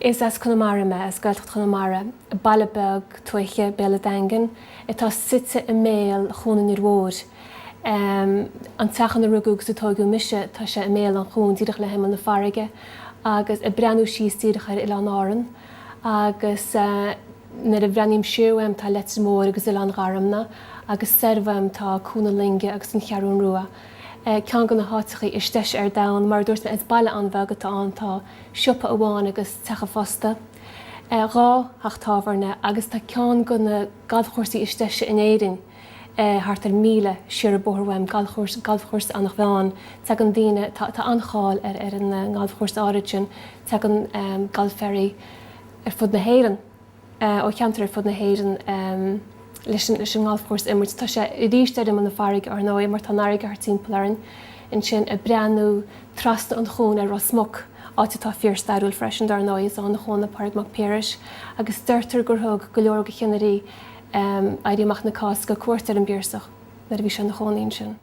Is as Conamara mé, as Gaeltacht Chonamara, baile beag tuaithe, Béal an Daingin, atá suite i mbéal Chuan an Fhir Mhóir. An teach ina rugadh agus a tóigeadh mise, tá sé i mbéal an chuain, díreach le himeall na farraige, agus ag breathnú síos díreach ar Oileán Árann. Agus nuair a bhreathnaím siar uaim tá Leitir Móir agus Oileán Gharumna, agus soir uaim tá Cuan na Loinge agus an Cheathrún Rua. Ceann de na háiteachaí is deise ar domhan. Mar a dúirt mé, is baile an-bheag atá ann, tá siopa amháin agus teach an phosta, 2 theach tábhairne agus tá ceann de na galfchúrsaí is deise in Éirinn thart ar mhíle siar an bóthar uaim, galfchúrsa, Galfchúrsa Eanach Mheáin. Tagann daoine, tá an-cháil ar an ngalfchúrsa áirid sin, tagann galfairí ar fud na hÉireann. ó cheantair ar fud na hÉireann leis an ngalfchúrsa a imirt. Tá sé arís ar imeall na farraige, ar ndóigh, mar tá an fharraige thart timpeall orainn ansin, ag breathnú trasna an chuain ar Ros Muc, áit atá fíorstairiúil freisin, dar ndóigh, is ann a chónaigh Pádraig Mac Piarais, agus deirtear gur thug go leor de cheannairí Éirí Amach na Cásca cuairt ar an bPiarsach nuair a bhí sé ina chónaí ansin.